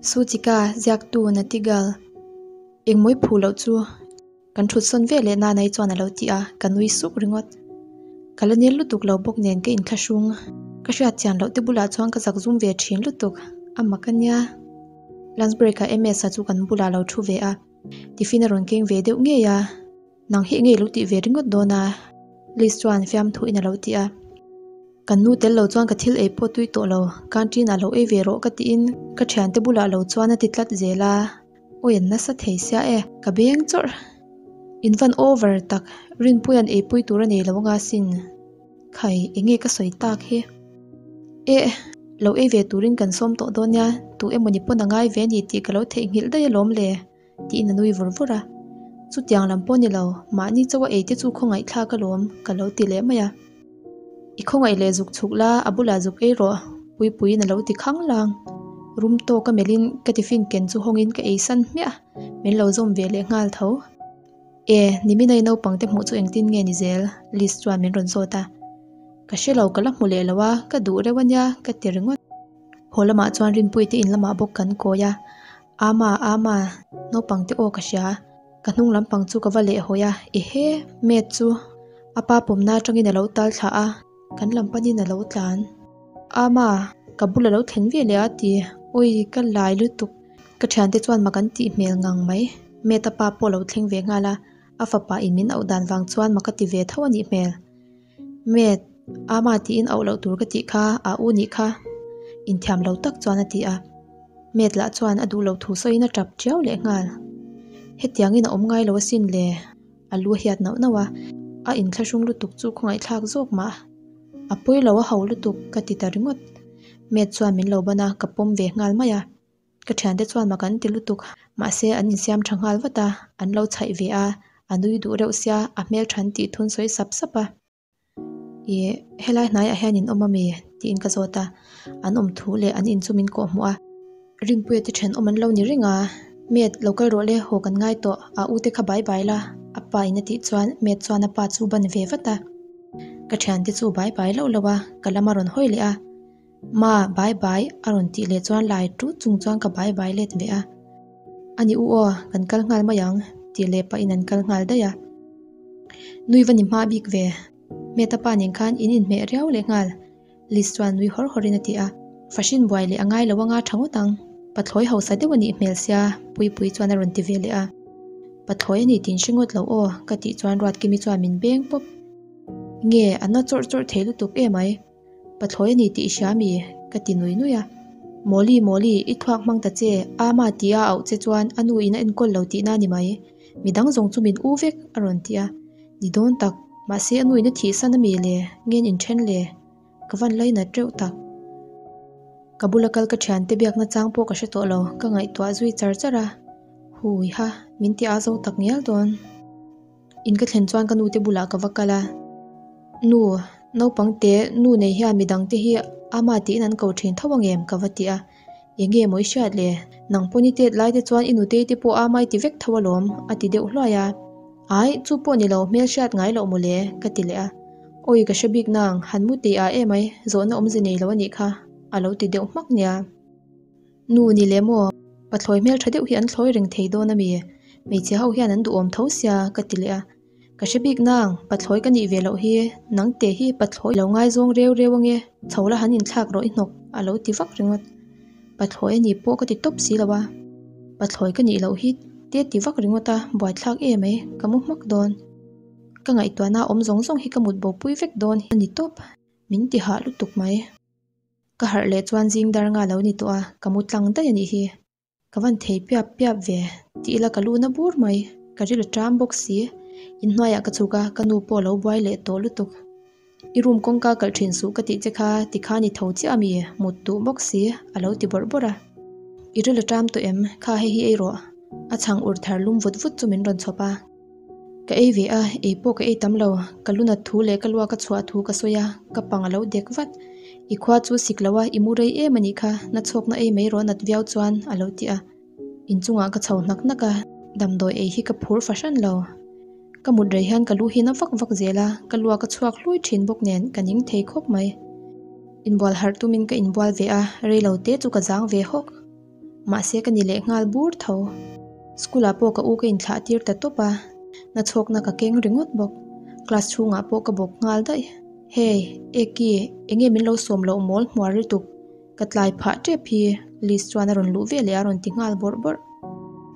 Suchika, ziaktu Natigal, Engmawi phu loh chu kan thut sawn ve leh Nanai chuan a lo ti a, ka nui suk ringawt. Ka la nel lutuk lo bawk nen ka inthlahrung. Ka hriat chian loh te bulah chuan ka zak zum ve thin lutuk, a mak a nia. Lunch break ah MS-a chu kan bulah a lo thu ve a, tiffin a rawn keng ve deuh ngei a. Nang hi enge i lo tih ve ringawt dawn a? Liz chuan fiamthu in a lo ti a. Kan nu tel lo chuan ka thil ei pawh tui tawh lo, canteen ah lo ei ve rawh ka tiin ka thiante bulah lo chuan a ti tlat zel a. Awi an nasa thei sia e, ka beng chawrh. In van over tak, Rinpuia'n eipui tur a nei lo anga sin. Khai, enge ka sawi tak hi? Eh, lo ei ve turin kan sawm tawh dawn nia, tu emawni pawn a ngai ve a ni tih ka lo theihnghilh daih alawm le. Tiin a nui vur vur a. Chutiang lam pawh ni lo, mahni chaw a ei te chu khawngaih thlak alawm ka lo ti leh mai a. I khawngaih leh zuk chhuk la, a bulah zuk ei rawh, Puipuiin a lo ti khang lang. Rum tawk a melhin ka tiffin ken chu hawngin ka ei san hmiah a, min lo zawm ve leh nghal tho. E, nimin a i naupang te hmuh chu engtin nge ni zel? Liz chuan min rawn zawt a. Ka hre lo, ka la hmu leh lo a, ka duh reuh a nia, ka ti ringawt. Haw lamah chuan Rinpuite in lamah bawk kan kawi a, Ama, Ama, naupang te aw ka hria. Ka hnung lampang chu ka va leh hawi a, ehe, Mate chu a pa pawmna atangin a lo tal thla a, kan lam panin a lo tlan. Ama, ka bul a lo thlen ve leh a ti, awi ka lai lutuk. Ka thiante chuan mak an tih hmel ngang mai. Mate a pa pawh a lo thleng ve nghal a, a fapa in min auh dan vang chuan mak a ti ve tho a nih hmel. Mate, Ama tiin auh loh tur ka tih kha, a u nih kha. Inthiam lo tak chuan a ti a. Mate lah chuan a duh loh thu sawiin a tap tiau leh nghal. Hetiangin a awm ngai lo asin le, a lu a hiat nauh nauh a, a inthlahrung lutuk chu khawngaihthlak zawk mah. A pawi lo a ho lutuk ka ti ta ringawt. Mate chuan min lo ban a, ka pawm ve nghal mai a. Ka thiante chuan mak an ti lutuk, mahse an insiam tha nghal vat a, an lo chhaih ve a, a nui duh reuh sia, a hmel than tih thun sawi sap sap a. Ih, helai hnaiah hian in awm a mi? tiin ka zawt a, an awm thu leh an in chu min kawh hmuh a. Rinpuia te thenawm an lo ni reng a, Mate, lo kal rawh le, haw kan ngai tawh, a u te kha bai bai la, a pa in a tih chuan Mate chuan a pa chu ban ve vat a. Ka thiante chu bai bai loh loh a, ka lam a rawn hawi leh a. Ma, bai bai, a rawn tih leh chuan lai tut chung chuan ka bai bai let ve a. Ani u aw, kan kal nghal mai ang, tih leh pahin an kal nghal daih a. Nui va ni hma bik ve, Mehta pa nen khan in inhmeh riau leh nghal, Liz chuan nui hawr hawrin a ti a. Fahrin buai leh a ngai lo anga tha ngawt ang, pathlawi hausa deuh a nih hmel sia, Puipui chuan a rawn ti ve leh a. Pathlawi a ni tih in hre ngawt lo aw, ka tih chuan Ruatkimi chuan min beng pawp. Nge, a na chawrh chawrh thei lutuk emai. Pathlawi a ni tih i hria mi? Ka ti nui nui a. Mawli, Mawli, i thluak hmang ta che, Ama ti a auh che chuan a nu in a enkawl lo tihna a ni mai. Midang zawng chu min u vek, a rawn ti a. Ni dawn tak, mahse a nu in a thihsan a mi le, ngen inthen le? Ka van lainat reuh tak. Ka bula kal ka thiante biakna chang pawh ka hre tawh lo, ka ngaihtuah zui char char a. Hui ha, min ti a zo tak ngial dawn. In ka thlen chuan ka nu te bulah ka va kal a, Nu, naupang te nu nei hian midang te hi ama tiin an ko thin tho ang em? ka va ti a, Enge maw i hriat le? Nang pawn i tet lai te chuan i nutei te pawh ama i ti vek tho alawm a ti deuh hluai a, Ai, chu pawh ni lo hmel hriat ngai loh maw le? ka ti leh a, Awi ka hre bik nang, han mu tih ah emai, zawhna awmze nei lo a nih kha a lo ti deuh hmak nia. Nu ni leh maw? Pathlawi hmel tha deuh hi an thlawi reng thei dawn a mi? Hmeichhe ho hian an duhawm tho sia ka ti leh a. Ka hre bik nang, pathlawi ka nih ve loh hi, nang te hi pathlawi lo ngaizawng reu reu ange, chho la han inthlak rawh i hnawk a lo ti vak ringawt. Pathlawi a nih pawh ka ti tawp si lo a. Pathlawi ka nih loh hi te ti vak ringawt a, buaithlak em mai, ka mu hmak dawn. Ka ngaihtuahna awm zawng zawng hi ka mut bopui vek dawn a ni tawp, min ti hah lutuk mai. Ka harh leh chuan zing dar nga lo ni tawh a, ka mu tlang daih a nih hi. Ka van thei piap piap ve, ti ila ka lu na bur mai, ka ril a ṭam bawk si. Inhnuaiah ka chhuk a, ka nu pawh a lo buai leh tawh lutuk. I room kawngka kalh ṭhin suh ka tih che kha, ti khan i tho chiah a mi, mut duh bawk si, a lo ti bawrh bawrh a. I ril a ṭam tawh em, kha hei hi ei rawh. A chhang ur thar lum vut vut chu min rawn chhawp a. Ka ei ve a, ei pawh ka ei tam lo. Ka lu nat thu leh ka lua ka chhuah thu ka sawi a, ka pang a lo dek vat. I khua chu sik lo a, i mu rei em a nih kha, na chhawkna ei mai rawh nat viau chuan a lo ti a. Inchungah ka chho hnak hnak a, damdawi ei hi ka phur fahran lo. Ka mut rei hian ka lu hi na vak vak zel a, ka lua ka chhuak hlui thin bawk nen ka ning thei khawp mai. Inbual harh tumin ka inbual ve a, rei lo te chu ka zang ve hawk. Mahse ka ni leh nghal bur tho. School ah pawh ka u ka inthlah tir ta tawp a, nachhawkna ka keng ringawt bawk. Class chhungah pawh ka bawk nghal daih. Hey, Eki, enge min lo sawm loh mawl hmuar lutuk. Ka tlai phah tep hi Liz chuan a rawn luh ve leh a rawn ti nghal bawrh bawrh.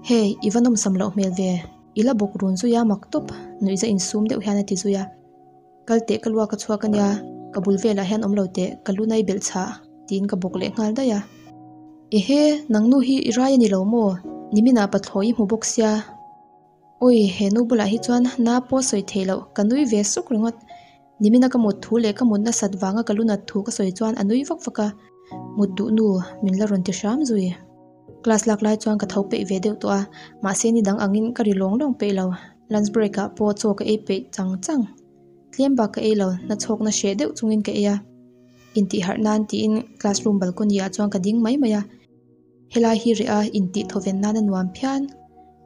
Hey, i va nawmsam loh hmel ve. I la bawk run zui a mak tawp, nuihza insum deuh hian a ti zui a. Kal teh ka luak a chhuak a nia, ka bul velah hian awm lo teh, ka lu nai belh chhah, tiin ka bawk leh nghal daih a. Ehe, nang nu hi i rai a ni lo maw? Niminah pathlawi i hmu bawk sia. Awi, he nu bulah hi chuan na pawh sawi theih loh, ka nui ve suk ringawt. Nimina ka mut thu leh ka mut nasat vanga ka lu nat thu ka sawi chuan a nui vak vak a, mut duh nu min la rawn ti hram zui. Class lak lai chuan ka tho peih ve deuh tawh a, mahse ni dang angin ka ri lawng lawng peih lo. Lunch break ah pawh chaw ka ei peih chang chang. Tlem bak ka ei lo, nachhawkna hreh deuh chungin ka ei a. Intihharh nan tiin classroom balcony ah chuan ka ding mai mai a. Helai hi reh a intih thawven nan a nuam phian.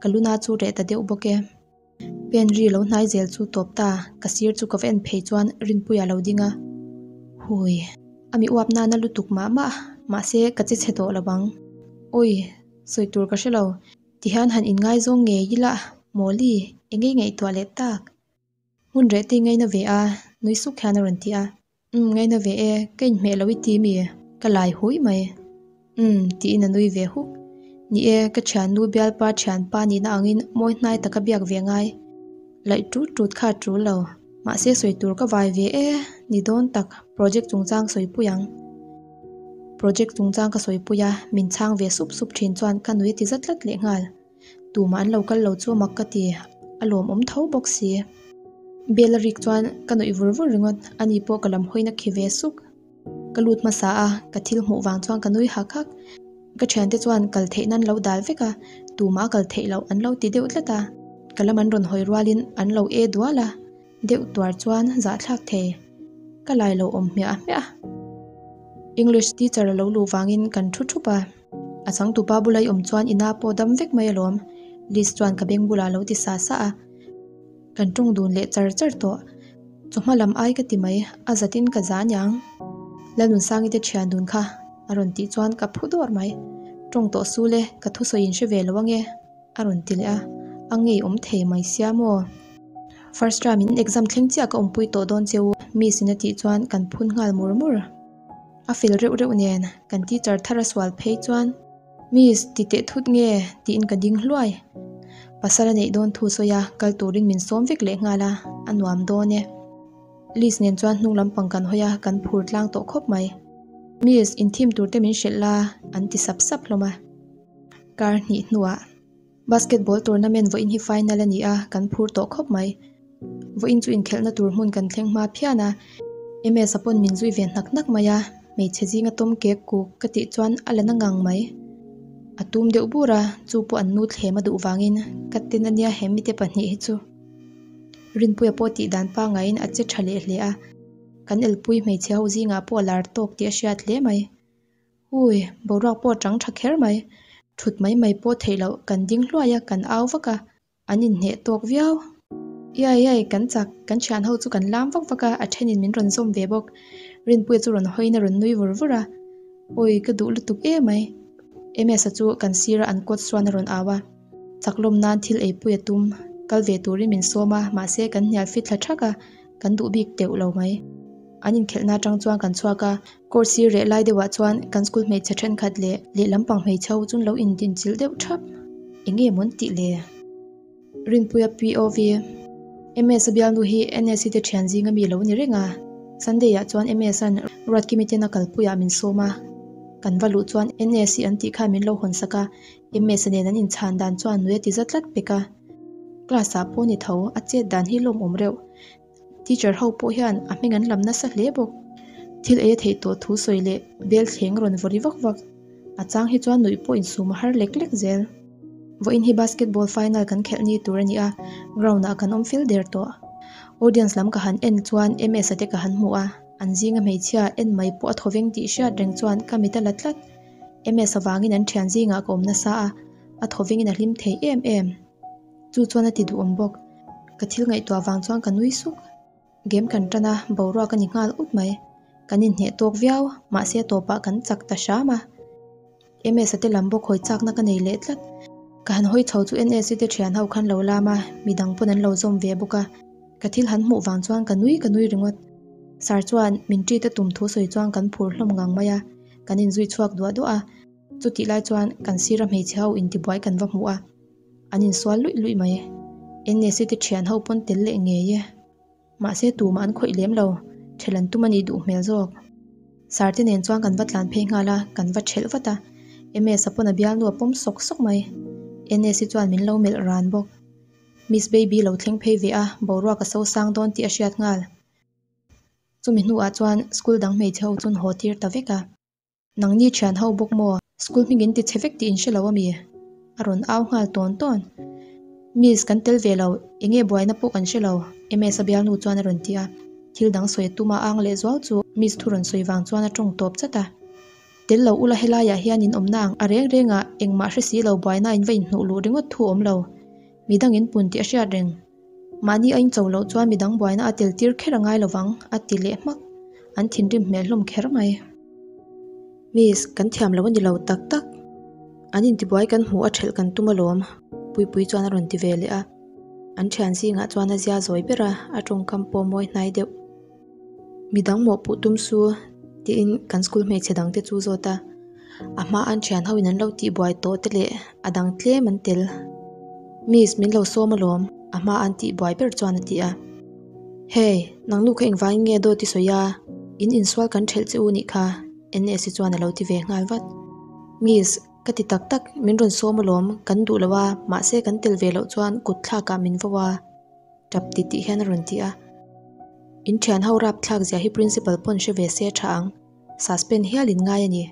Ka luna chu reh ta deuh bawk e. Pen ri lo hnai zel chu tawp ta, ka sir chu ka va en phei chuan Rinpuia a lo ding a. Hui, a mi uap nana lutuk mah mah, mahse ka che chhe tawh lo ang. Awi, sawi tur ka hre lo, tihian han inngaizawng ngei ila, Mawli, eng ei ngaihtuah leh tak? Hmun reh te i ngaina ve a, nui suk hian a rawn ti a. Umm ngaina ve e, ka inhmeh lo i ti mi? Ka lai hui mai. Umm tiin a nui ve huk. Ni e, ka thiannu bialpa thianpa nihna angin mawi hnai taka biak ve ngai. Laih tut tut kha a tul lo. Mahse sawi tur ka vai ve e, ni dawn tak project chungchang sawi pui ang. Project chungchang ka sawi pui a, min chhang ve sup sup thin chuan ka nui a ti za tlat leh nghal. Tumah an lo kal lo chu mak ka ti, a lawmawm tho bawk si. Bell a rik chuan ka nuih vur vur ringawt, ani pawh ka lam hawina khi ve suk. Ka lut hmasa a, ka thil hmuh vang chuan ka nui hak hak. Ka thiante chuan kal theih nan lo dal vek a, tumah a kal theih loh an lo ti deuh tlat a. Ka lam an rawn hawi rualin an lo e dual a, deuh tuar chuan zahthlak thei. Ka lai lo awm hmiah hmiah. English teacher a lo luh vangin kan thu thup a. A changtupa bula i awm chuan i na pawh dam vek mai alawm, Liz chuan ka beng bulah a lo ti sa sa a. Kan tawng dun leh char char tawh. Chawhma lam ai ka ti mai, a zatin ka za aniang. Lalnunsangi te thian dun kha a rawn tih chuan ka phu dawr mai. Tawng tawh sul e, ka thusawi in hre ve lo ange, a rawn ti leh a. A ngei awm thei mai sia maw? First term in exam thleng chiah ka awmpui tawh dawn che u, Miss in a tih chuan kan phun nghal mur mur. A fel reuh reuh nen kan teacher thar a sual phei chuan Miss ti teh thut nge tiin ka ding hluai. Pasal a neih dawn thu sawi a kal turin min sawm vek leh nghal a, a nuam dawn e. Liz nen chuan hnung lampang kan hawi a, kan phur tlang tawh khawp mai. Miss, inthim tur te min hrilh la an ti sap sap hlawm a. Kar hnih hnuah. Basketball tournament vawiin hi final a ni a, kan phur tawh khawp mai. Vawiin chu inkhelhna tur hmun kan thleng hma phian a, MS-a pawn min zui ve hnak hnak mai a, hmeichhe zinga tawm kek kuk ka tih chuan a la na ngang mai. A tum deuh bur a, chu pawh an nu thlem a duh vangin ka ten a nia he mite pahnih hi chu. Rinpuia pawh tih dan pangaiin a che tha leh hle a, kan elpui hmeichhe ho zingah pawh a lar tawk tih a hriat hle mai. Ui, boruak pawh a chang tha kher mai. Thut mai mai pawh theih loh, kan ding hluai a, kan au vak a, an inhneh tawk viau. Iai iai, kan chak, kan thian ho chu kan lam vak vak a, a thenin min rawn zawm ve bawk. Rinpuia chu rawn hawiin a rawn nui vur vur a. Awi, ka duh lutuk em mai. MS-a chu kan sira an kawt chuan a rawn au a. Chaklawm nan thil eipui a tum, kal ve turin min sawm a, mahse kan hnial fit thla thak a, kan duh bik teuh lo mai. An inkhelhna atang chuan kan chhuak a, court sir reh lai deuhah chuan kan school hmeichhe thenkhat leh lehlam pang hmeichhe ho chu an lo indinchilh deuh thap. Eng nge mawn tih le? Rinpuia POV, MS a bialnu hi NSC te thian zinga mi lo ni reng a. Sunday ah chuan MS an Ruatkimi ten a kalpuiah min sawm a, kan va luh chuan NSC an tih khan min lo hawn sak a, MS-a nen an inchhan dan chuan nui a ti za tlat pek a. Class-ah pawh ni tho, a chet dan hi lawmawm reuh. Teacher ho pawh hian a hming an lam nasa hle bawk. Thil ei a theih tawh thu sawi leh bel thleng rawn vaw ri vak vak. A chang hi chuan nuih pawh insum a har lek lek zel. Vawiin hi basketball final kan khelh ni tur a ni a, ground-ah kan awm fel der tawh. Audience lam ka han en chuan MS-a te ka han hmu a, an zinga hmeichhia en mai pawh a thawveng tih hriat reng chuan ka mit a la tlat. MS avangin an thian zingah ka awm nasa a, a thawvengin a hlim thei em em. Chu chuan a ti duhawm bawk. Ka thil ngaihtuah vang chuan ka nui suk. Game kan tan a, boruak a ni nghal ut mai. Kan inhneh tawk viau, mahse a tawpah kan chak ta hram a. MS-a te lam bawk hawi chakna ka nei leh tlat. Ka han hawi chho chu NSC te thian ho khan lo lam a, midang pawn an lo zawm ve bawk a. Ka thil han hmuh vang chuan ka nui ka nui ringawt. Sir chuan min treat a tum thu sawi chuan kan phur hlawm ngang mai a, kan inzui chhuak duah duah a. Chutih lai chuan kan sira hmeichhe ho intibuai kan va hmu a, an insual luih luih mai. NSC te thian ho pawn tel leh ngei e. Mahse tumah an khawih lem lo, ṭhelh an tum a nih duh hmel zawk. Sir te nen chuan kan va tlan phei nghal a, kan va ṭhelh vat a. MS-a pawn a bialnu a pawm sawk sawk mai. NS-i chuan min lo melh ran bawk. Miss Baby lo thleng phei ve a, boruak a sosang dawn tih a hriat nghal. Chumi hnuah chuan school dang hmeichhe ho chu an haw tir ta vek a. Nangni thian ho bawk maw? School hming in ti chhe vek tih in hre lo ami? A rawn au nghal tawn tawn. Miss, kan tel ve lo, enge buaina pawh kan hre lo, MS a bialnu chuan a rawn ti a. Thil dang sawi a tum a ang leh zuau chu Miss thu rawn sawi vang chuan a tawng tawp chat a. Tel lo ula helaiah hian in awmna ang a reng rengah engmah hre si lo buaina in va inhnuh luh ringawt thu awm lo. Midang in pun tih a hriat reng. Mahni a incho loh chuan midang buaina a tel tir kher a ngai lovang, a ti leh hmak. An thinrim hmel hlawm kher mai. Miss, kan thiam lo a ni lo tak tak. An intibuai kan hmuh a ṭhelh kan tum alawm, Puipui chuan a rawn ti ve leh a. An ṭhian zingah chuan a zia zawi ber a, a ṭawngkam pawh mawi hnai deuh. Midang mawhpuh tum su tiin kan school hmeichhe dang te chu zawt a, a hma an thian ho in an lo tih buai tawh te leh a dang tlem an tel. Miss min lo sawm alawm a hma an tih buai ber chuan a ti a. Hey, nang nu kha engvangin nge dawt i sawi a, in insual kan thelh che u nih kha NS-i chuan a lo ti ve nghal vat. Miss, ka ti tak tak, min rawn sawm alawm, kan duh lo a, mahse kan tel ve loh chuan kut thlakah min vo a. Tap ti tih hian a rawn ti a. In thian ho rap thlak zia hi principal pawn hre ve se tha ang. Suspend hial in ngai a ni.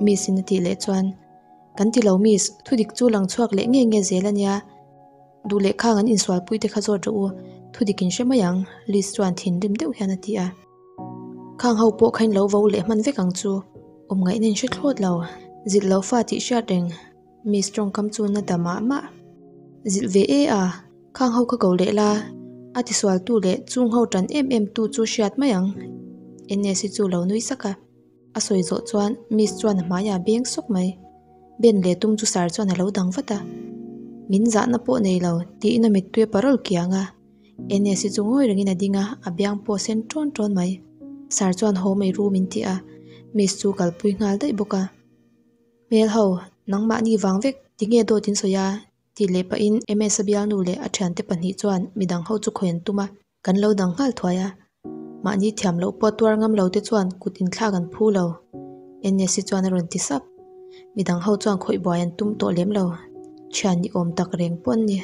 Miss in a tih leh chuan, Kan ti lo miss, thu dik chu lang chhuak leh nge nge zel a nia. Duh leh khang an insualpui te kha zawt rawh u, thu dik in hre mai ang, Liz chuan thinrim deuh hian a ti a. Khang ho pawh kha in lo vo leh hman vek ang chu. Awm ngaihna in hre thlawt lo. Zilh lo fa tih hriat reng. Miss tawngkam chu na ta mah mah. Zilh ve e a, khang ho kha ko leh la, a tisual tu leh chung ho tan em em tu chu hriat mai ang. NS-i chu lo nui sak a, a sawi zawh chuan Miss chuan a hmaiah a beng sawk mai. Ben leh tum chu sir chuan a lo dang vat a, min zahna pawh nei lo tiin a mittui a parawl kiang a. NS-i chu ngawi rengin a ding a, a biang pawh a sen ṭawn ṭawn mai. Sir chuan haw mai ru min ti a, Miss chu kalpui nghal daih bawk a. Hmel ho, nangmahni vang vek, tinge dawt in sawi a? tih leh pahin MS-a bialnu leh a thiante pahnih chuan midang ho chu khawi an tum a, kan lo dang nghal thuai a. Mahni thiam loh pawh tuar ngam lo te chuan kut inthlak an phu lo, NS-i chuan a rawn ti sap. Midang ho chuan khawih buai an tum tawh lem lo, thian ni awm tak reng pawh an ni.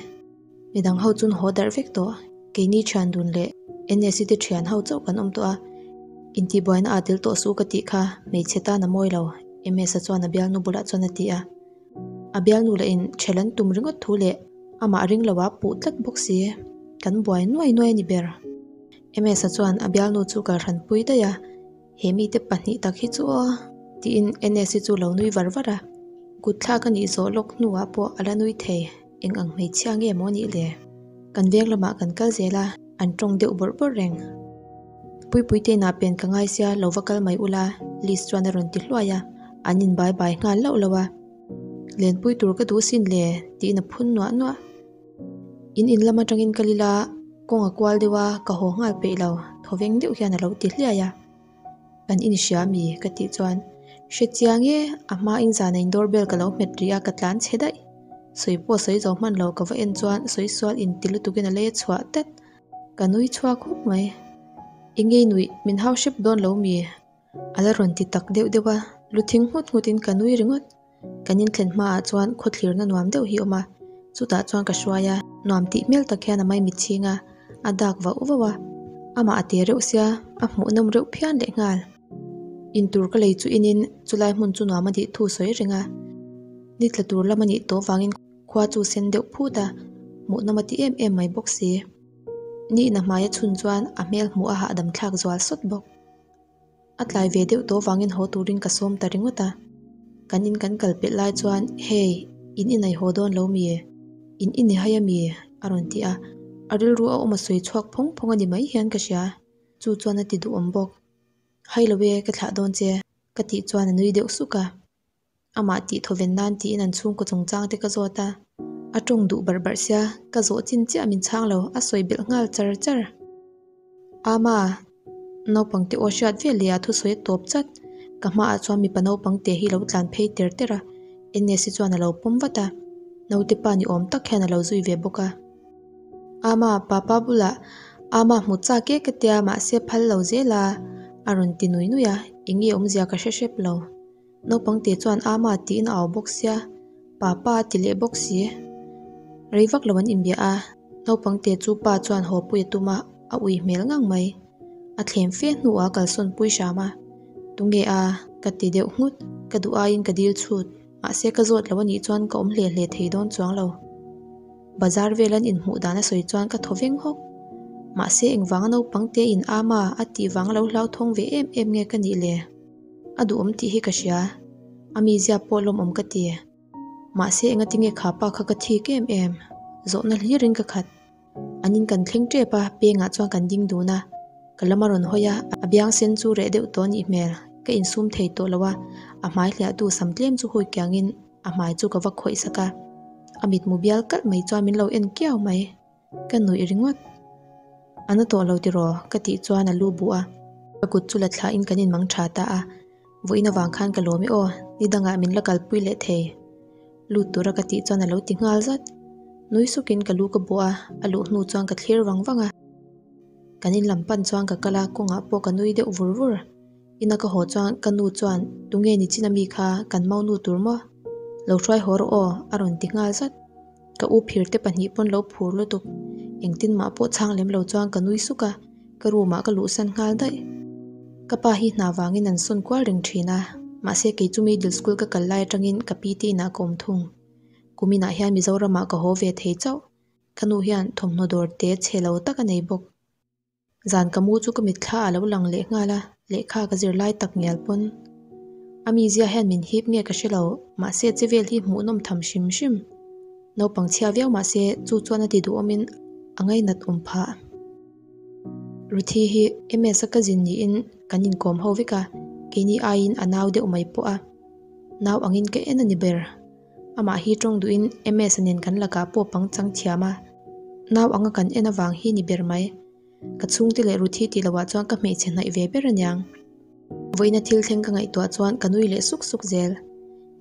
Midang ho chun haw darh vek tawh, keini thian dun leh NSC te thian ho chauh kan awm tawh a, intihbuaina ah tel tawh suh ka tih kha hmeichhe tan a mawi lo, MS-a chuan a bialnu bulah chuan a ti a. A bialnu lah in ṭhelh an tum ringawt thu leh amah ring lo ah puh tlat bawk si, kan buai nuai nuai a ni ber. MS-a chuan a bialnu chu kalhranpui daih a. He mite pahnih tak hi chu aw tiin NSC chu lo nui var var a, kut thlak a nih zawh lawk hnuah pawh a la nui thei, eng ang hmeichhia nge maw nih le? Kan veng lamah kan kal zel a, an tawng deuh bawrh bawrh reng. Puipui te inah pen ka ngai sia lo va kal mai ula Liz chuan a rawn ti hluai a, an in bai bai nghal lauh lauh a. Lenpui tur ka duh sin le tiin a phun nuah nuah. In in lam atangin ka lil a, kawng a kual deuh a, ka haw nghal peih lo, thawveng deuh hian a lo ti hliai a. Kan in hria mi? ka tih chuan, Hre chiang e, a hma in zana in doorbell ka lo hmet rih a, ka tlan chhe daih. Sawi pawh sawi zo hman lo ka va en chuan sawi sual in ti lutukin a lei a chhuah tlat. Ka nui chhuak huk mai. Engei nuih, min hau hrep dawn lo mi? A la rawn ti tak deuh deuh a, lu thing nghut nghutin ka nui ringawt. Kan inthlen hmaah chuan khawthlirna nuam deuh hi a awm a, chutah chuan ka hruai a, nuam tih hmel tak hian a maimit chhing a, a dak vauh vauh a, amah a te reuh sia, a hmuhnawm reuh phian leh nghal. Intur ka lei chu inin chulai hmun chu nuam a dih thu sawi reng a, ni tla tur lam a nih tawh vangin khua chu sen deuh phut a, hmuhnawm a ti em em mai bawk si. Nihna hmaia chhun chuan a hmel hmuh a hahdam thlak zual sawt bawk. A tlai ve deuh tawh vangin haw turin ka sawm ta ringawt a. Kan in kan kal pelh lai chuan, Hey, in inei haw dawn lo mi? In inei hai a mi? a rawn ti a. A rilru a awm a sawi chhuak phawng phawng a ni mai hian ka hria. Chu chuan a ti duhawm bawk. Hai lo e, ka thlah dawn che, ka tih chuan a nui deuh suk a. Amah tih thawven nan tiin an chhungkaw chungchang te ka zawt a. A tawng duh barh barh sia, ka zawh chin chiah min chhang lo, a sawi belh nghal char char. Ama, naupang te aw hriat vel leh a thusawi a tawp chat. Ka hmaah chuan mipa naupang te hi lo tlan phei ter ter a, Ns-i chuan a lo pawm vat a, naute pa ni awm tak hian a lo zui ve bawk a. Ama, papa bulah Ama hmu chak e ka tia mahse phal lo zel a, a rawn ti nui nui a, eng nge awmzia ka hre hrep lo. Naupang te chuan Ama tiin a au bawk sia, Papa a ti leh bawk si. Rei vak lo an inbia a, naupang te chu pa chuan haw pui a tum a, a ui hmel ngang mai. A thlem fe hnuah a kalsawn pui hram a, Tunge a? ka ti deuh nghut, ka duh aiin ka dil chhut, mahse ka zawt lo a nih chuan ka awm hle hle thei dawn chuang lo. Bazar vel an inhmuh dan a sawi chuan ka thaw veng hawk. Mahse engvanga naupang te in Ama a tih vang lo hlauthawng ve em em nge ka nih le? A duhawm tih hi ka hria. A mizia pawh lawmawm ka ti. Mahse engati nge kha pa kha ka thik em em? Zawhna hlirin ka khat. An in kan thleng tep a, pengah chuan kan ding dun a. Ka lam a rawn hawi a, a biang sen chu reh deuh tawh a nih hmel. Ka insum thei tawh lo a, a hmai hliahtu sam tlem chu hawi kiangin a hmai chu ka va khawih sak a. A mitmu bial kalh mai chuan min lo en kiau mai. Ka nuih ringawt. A na tawh lo tiraw? Ka tih chuan a lu buh a. Ka kut chu la thlahin kan inmang tha ta a. Vawiin avang khan ka lawm e aw, ni dangah min la kalpui leh thei. Lut tura ka tih chuan a lo ti nghal zat. Nui sukin ka lu ka buh a, a luh hnu chuan ka thlir vang vang a. Kan in lam pan chuan ka kal a, kawngah pawh ka nui deuh vur vur. Ina ka haw chuan ka nu chuan, Tunge ni chin ami kha, kan maunu tur maw? Lo hruai haw rawh aw, a rawn ti nghal zat. Ka u phir te pahnih pawn lo phur lutuk. Engtin mah pawh chhang lem lo chuan ka nui suk a, ka room ah ka luhsan nghal daih. Ka pa hi hna vangin an sawn kual reng thin a, mahse kei chu middle school ka kal lai atangin ka pi te inah ka awm thung. Kuminah hian Mizoramah ka haw ve thei chauh. Ka nu hian thawmhnaw dawr te chhe lo tak a nei bawk. Zan ka mu chu ka mitthla a lo lang leh nghal a, lehkha ka zir lai tak ngial pawn. A mizia hian min hip nge ka hre lo, mahse che vel hi hmuhnawm tham hrim hrim. Naupang chhia viau mahse chu chuan a ti duhawmin a ngainat awm phah. Ruthi hi MS a ka zin niin kan inkawm ho vek a, keini aiin a nau deuh mai pawh a. Nau angin ka en a ni ber. Amah hi tawng duhin MS nen kan lakah pawh pang chang thiam a, nau anga kan en avang hi ni ber mai. Ka chhungte leh Ruthi tih loah chuan ka hmeichhe hnaih ve ber aniang. Vawiina thil thleng ka ngaihtuah chuan ka nui leh suk suk zel.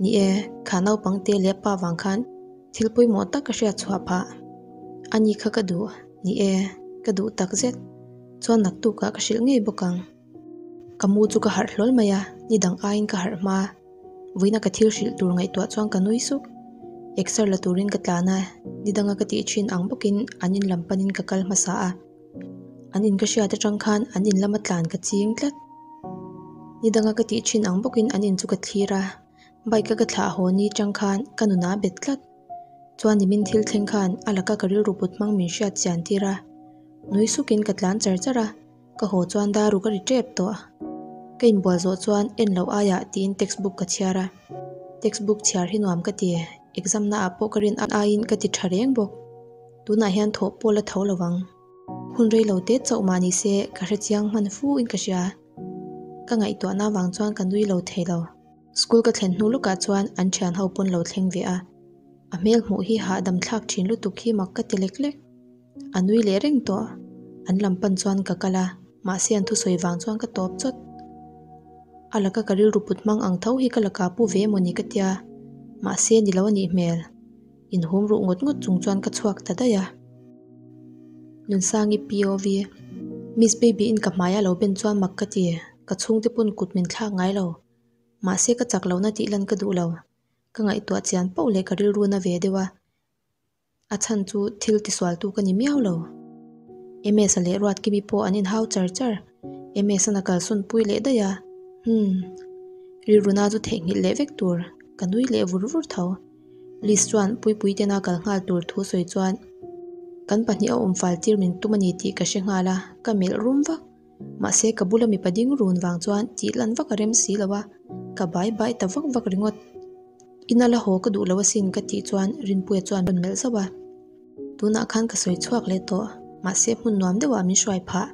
Ni e, kha naupangte leh pa vang khan thil pawimawh tak ka hriat chhuah phah. Ani kha ka duh, ni e, ka duh takzet. Chuan naktukah ka hrilh ngei bawk ang. Ka mu chu ka harh hlawl mai a, ni dang aiin ka harh hma. Vawiina ka thil hrilh tur ngaihtuah chuan ka nui suk. Exer la turin ka tlan a, ni danga ka tih thin ang bawkin an in lam panin ka kal hmasa a. An in ka hriat atang khan an in lama tlan ka ching tlat. Ni danga ka tih thin ang bawkin an in chu ka thlir a, bike a ka thlah haw ni tang khan ka nunah a bet tlat. Chuan nimin thil thleng khan a laka ka rilru put hmang min hriat chian tir a. Nui sukin ka tlan char char a. Ka haw chuan daru ka ri tep tawh. Ka inbual zawh chuan en loh aiah tiin textbook ka chhiar a. Textbook chhiar hi nuam ka ti, exam na ah pawh ka rin aiin ka ti tha reng bawk. Tunah hian thawh pawh la tho lovang. Hun rei lo te chauh mah ni se ka hre chiang hman fu in ka hria. Ka ngaihtuahna avang chuan ka nui lo thei lo. School ka thlen hnu lawkah chuan an thian ho pawn lo thleng ve a. A hmel hmuh hi hahdam thlak thin lutuk hi mak ka ti lek lek. A nui leh reng tawh. An lam pan chuan ka kal a, mahse an thusawi vang chuan ka tawp chawt. A laka ka rilru put hmang ang tho hi ka laka pu ve emaw ni ka tia, mahse ni lo a nih hmel. Inhum ruh ngawt ngawt chung chuan ka chhuak ta daih a. Nunsangi POV, Miss Baby in ka hmai a lo ben chuan mak ka ti, ka chhungte pawn kut min thlak ngai lo. Mahse ka chak lohna tih lan ka duh lo. Ka ngaihtuah chian poh leh ka rilru na ve deuh a. A chhan chu thil tisualtu ka ni miau lo. MS-a leh Ruatkimi pawh an inhau char char. MS-a'n a kalsawn pui leh daih a. Humm. Rilruna chu theihnghilh leh vek tur. Ka nui leh vur vur tho. Liz chuan Puipui tena kal nghal tur thu sawi chuan kan pahnih a awm fal tir min tum a ni tih ka hre nghal a, ka melh rum vak. Mahse ka bula mipa ding run vang chuan tih lan vak a rem si lo a, ka bai bai ta vak vak ringawt. Ina la haw ka duh lo asin ka tih chuan Rinpuia chuan rawn melh zauh a. Tunah khan ka sawi chhuak leh tawh, mahse hmun nuam deuhah min hruai phah.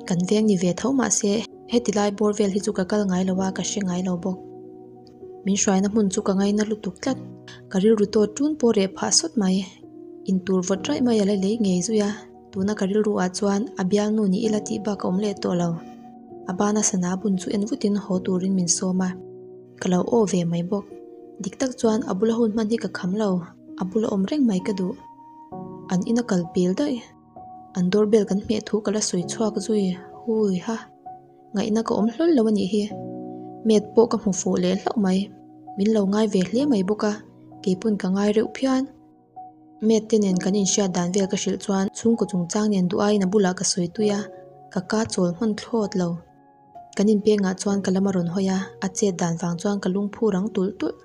Kan veng ni ve tho mahse heti lai bawr vel hi chu ka kal ngai lo a, ka hre ngai lo bawk. Min hruaina hmun chu ka ngaina lutuk tlat. Ka rilru tawt ṭun pawh reh phah sawt mai. Intur vawt raih mai a la lei ngei zui a, tuna ka rilru ah chuan a bialnu ni ila tih bak a awm leh tawh lo. A bana sana bun chu en vutin haw turin min sawm a, ka lo aw ve mai bawk. Dik tak chuan a bula hun hman hi ka kham lo, a bula awm reng mai ka duh. An ina kal pil daih. An doorbell kan hmeh thu ka la sawi chhuak zui hui ha. Ngaihna ka awm hlawl lo a nih hi. Met pawh ka hmu fuh leh hlauh mai. Min lo ngai ve hle mai bawk a, keipawn ka ngai reuh phian. Met te nen kan inhriat dan vel ka hrilh chuan chhungkaw chungchang nen duh aiin a bulah ka sawi tui a, ka ka chawl hman thlawt lo. Kan inpengah chuan ka lam a rawn hawi a, a chet dan vang chuan ka lungphu rang tulh tulh.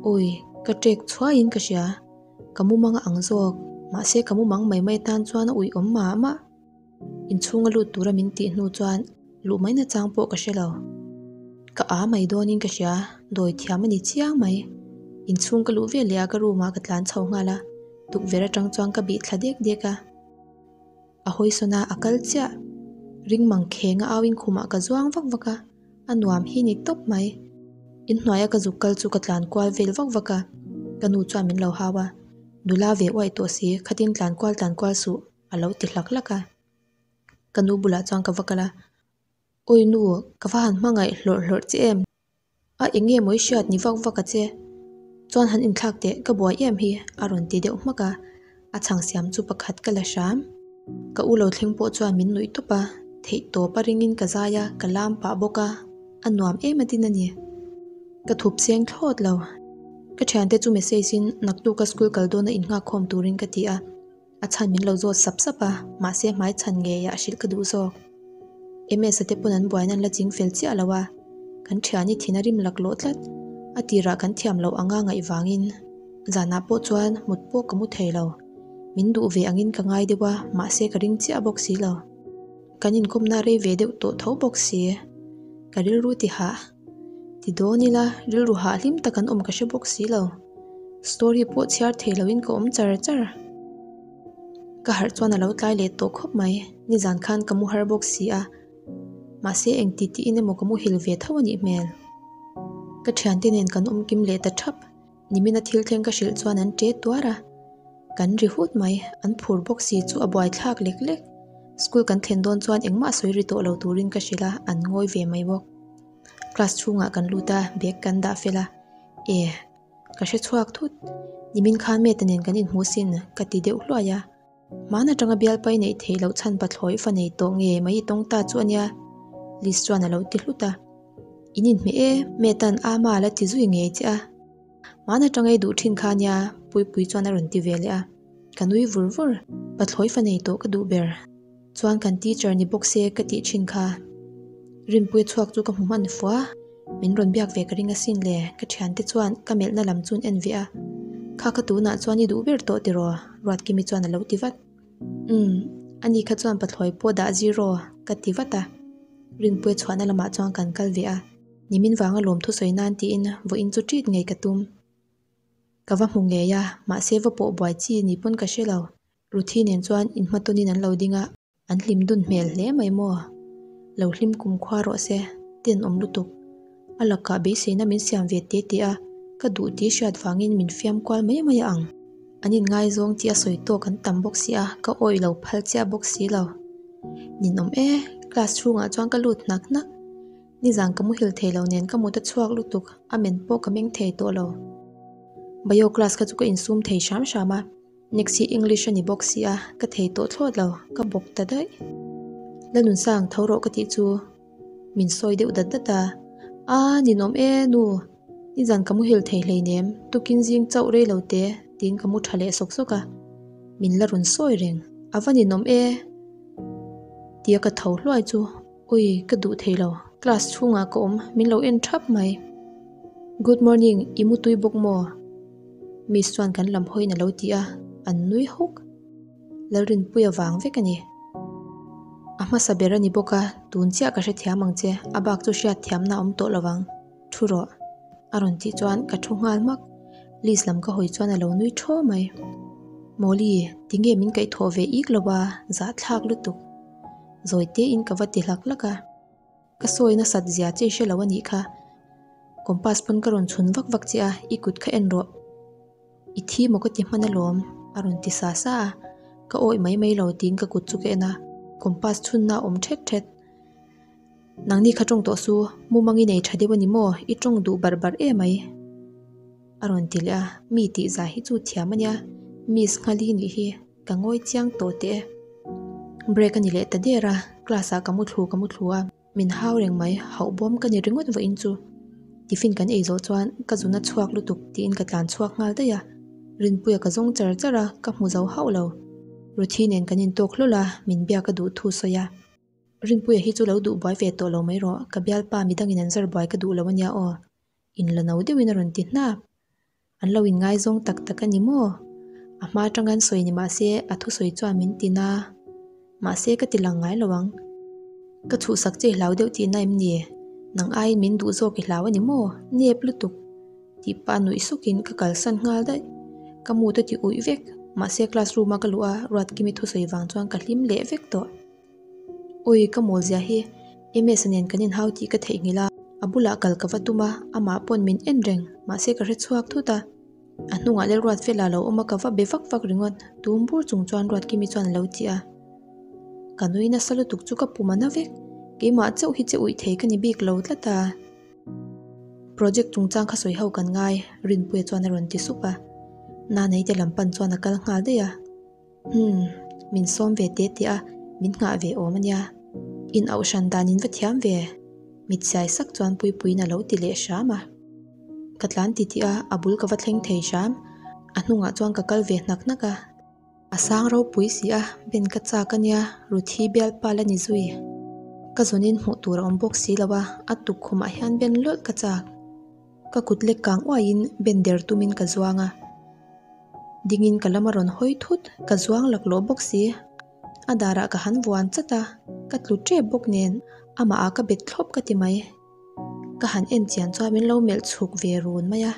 Awi, ka ṭek chhuaiin ka hria. Ka mumang a ang zawk, mahse ka mumang mai mai atan chuan a uih awm mah mah. Inchhunga lut tura min tih hnu chuan luh mai nachang pawh ka hre lo. Ka a mai dawnin ka hria, dawi thiam a ni chiang mai. Inchhung ka luh vel leh a ka room ah ka tlan chho nghal a, tukverh atang chuan ka bih thla dek dek a. A hawisawn a, a kal chiah. Ring mang kheng a au in khumah ka zuang vak vak a, a nuam hi ni tawp mai. Inhnuaia ka zuk kal chu ka tlan kual vel vak vak a, ka nu chuan min lo hau a, Nula ve uaih tawh si, khatin tlan kual tlan kual suh. A lo ti hlak hlak a. Ka nu bulah chuan ka va kal a, Awi nu, ka va han hmangaih hlawrh hlawrh che em? A eng nge maw i hriat ni vak vak a che? Chuan han inthlak teh, ka buai em hi, a rawn ti deuh hmak a. A chhang siam chu pakhat ka la hram. Ka u lo thleng pawh chuan min nuih tawp a, theih tawp a ringin ka zai a, ka lam pah bawk a, a nuam em atin a ni. Ka thup seng thlawt lo. Ka thiante chu message in naktuka school kal dawna innghakkhawm turin ka ti a. A chhan min lo zawt sap sap a, mahse hmai chhan ngeiah a hrilh ka duh zawk. MS-a te pawn an buaina an la ching fel chiah lo a, kan thiani thin a rim laklawh tlat. A tirah kan thiam loh anga ngaih vangin zanah pawh chuan mut pawh ka mu thei lo. Min duh ve angin ka ngai deuh a, mahse ka ring chiah bawk si lo. Kan inkawmna rei ve deuh tawh tho bawk si. Ka rilru ti hah. Ti dawn ila, rilru hah hlim tak an awm ka hre bawk si lo. Story pawh chhiar thei loin ka awm char char. Ka harh chuan a lo tlai leh tawh khawp mai. Nizan khan ka mu har bawk si a. Mahse eng ti tiin emaw ka muhil ve tho a nih hmel. Ka thiante nen kan awm kim leh ta thap. Nimina thil thleng ka hrilh chuan an ṭe tuar a. Kan ri hut mai, an phur bawk si chu a buai thlak lek lek. School kan thlen dawn chuan engmah sawi ri tawh lo turin ka hrilh a, an ngawi ve mai bawk. Class chhungah kan lut a, bag kan dah fel a. E, ka hre chhuak thut. Nimin khan Meta nen kan inhmu sin, ka ti deuh hluai a. Hmaan atanga bialpai neih theih loh chhan pathlawi fa nei tawh nge mai i tawng ta chu a nia, Liz chuan a lo ti hlut a. In inhmeh e, Meta'n ama a la ti zui ngei che a. Hmaan atanga i duh thin kha a nia, Puipui chuan a rawn ti ve leh a. Ka nui vur vur, pathlawi fa nei tawh ka duh ber. Chuan kan teacher ni bawk se ka tih thin kha. Rinpuia chhuak chu ka hmu hman fua, min rawn biak ve ka ring asin le, ka thiante chuan ka melhna lam chu an en ve a. Kha ka tunah chuan i duh ber tawh tiraw? Ruatkimi chuan a lo ti vat. Umm, ani kha chuan pathlawi pawh dah zero ka ti vat a. Rinpuia chhuahna lamah chuan kan kal ve a, nimin vanga lawmthu sawi nan tiin vawiin chu treat ngei ka tum. Ka va hmu ngei a, mahse va pawh buai chi ni pawn ka hre lo. Ruthi nen chuan inhmatawnin an lo ding a, an hlim dun hmel hle mai maw? Lo hlim kum khua rawh se, tenawm lutuk. A lakah beiseina min siam ve te teh a, ka duh tih hriat vangin min fiam kual mai mai a ang. An inngaizawng tih a sawi tawk an tam bawk si a, ka awih lo phal chiah bawk si lo. Ninawm e, class chhungah chuan ka lut hnak hnak. Nizan ka muhil thei lo nen ka mut a chhuak lutuk, a men pawh ka meng thei tawh lo. Bio class kha chu ka insum thei hram hram a. Next hi English a ni bawk si a, ka thei tawh thlawt lo, ka bawk ta daih. Lanunsang tho rawh ka tih chu min sawi deuh dat dat a, Aa ninawm e nu, nizan ka muhil thei hleinem, tukin zing chauh rei lo te tiin ka mu tha leh sawk sawk a, min la rawn sawi reng, a va ninawm e tia ka tho hluai chu. Ui, ka duh thei lo. Class chhungah ka awm, min lo en thap mai. Good morning, i mu tui bawk maw? Miss chuan kan lam hawiin a lo ti a, an nui hawk. Lalrinpuia vang vek a ni. A hmasa ber a ni bawk a, tun chiah ka hrethiam ang che, a bak chu hriatthiamna a awm tawh lo vang. Thu rawh. A rawn tih chuan ka thu nghal hmak. Liz lam ka hawi chuan a lo nui thaw mai. Mawli, tinge min kaihthawh ve ik lo a, zahthlak lutuk. Zawi tein ka va ti hlak hlak a, ka sawi nasat zia che i hre lo a nih kha. Compass pawn ka rawn chhun vak vak che a, i kut kha en rawh. I thi maw ka ti hman alawm, a rawn ti sa sa a. Ka awih mai mai lo tiin ka kut chu ka en a, compass chhunna a awm thet thet. Nangni kha tawng tawh su, mumang i nei tha deuh a ni maw, i tawng duh barh barh em mai. A rawn ti leh a, mi tih zah hi chu thiam a nia, Miss Nghali nih hi ka ngawi chiang tawh teh e. Break a ni leh ta der a, class ah ka mu thlu ka mu thlu a. Min hau reng mai, hauh bawm ka ni ringawt vawiin chu. Tiffin kan ei zawh chuan ka zun a chhuak lutuk tiin ka tlan chhuak nghal daih a. Rinpuia ka zawng char char a, ka hmu zo hauh lo. Ruthi nen kan intawk hlawl a, min biak a duh thu sawi a. Rinpuia hi chu lo duh buai ve tawh lo mai rawh, ka bialpa midangin an zar buai ka duh lo ania aw. In la no deuhin a rawn ti hnap. An lo inngaizawng tak tak a ni maw? A hma atanga an sawi ni mahse a thusawi chuan min ti na. Mahse ka ti lang ngai lo ang. Ka chhuhsak che i hlau deuh tihna em ni? Nang aiin min duh zawk i hlau a ni maw? Nep lutuk! Tih pah nuih sukin ka kalsan nghal daih. Ka mut a ti uih vek. Mahse class room a ka luh a Ruatkimi thusawi vang chuan ka hlim leh vek tawh. Awi ka mawl zia hi MS nen kan inhau tih ka theihnghilh a, a bulah kal ka va tum a, amah pawn min en reng, mahse ka hre chhuak thut a. A hnungah Lalruat fela lo awm a ka va be vak vak ringawt, tum bur chung chuan Ruatkimi chuan a lo ti a. Ka nui nasa lutuk chu ka pum a na vek, keimah chauh hi che uih thei ka ni bik lo tlat a. Project chungchang kha sawi ho kan ngai, Rinpuia chuan a rawn ti sup a. Nanaite lam pan chuan a kal nghal daih a. Umm, min sawm ve teh teh a, min nghah ve awm a nia. In auh hran dan in va thiam ve. Mit siai sak chuan Puipuiin a lo ti leh hram a. Ka tlan ti tih a, a bul ka va thleng thei hram. A hnungah chuan ka kal ve hnak hnak a. A sang ropui si a, Ben ka chak a nia, Ruthi bialpa la ni zui. Ka zawnin hmuh tur a awm bawk si lo a, a tukkhumah hian Ben lawlh ka chak. Ka kut lek kang uaiin Ben der tumin ka zuang a. Dingin ka lam a rawn hawi thut, ka zuang laklawh bawk si. A darah ka han vuan chat a, ka tlu tep bawk nen amah ah ka bet thlawp ka ti mai. Ka han en chian chuan min lo melh chhuk ve run mai a.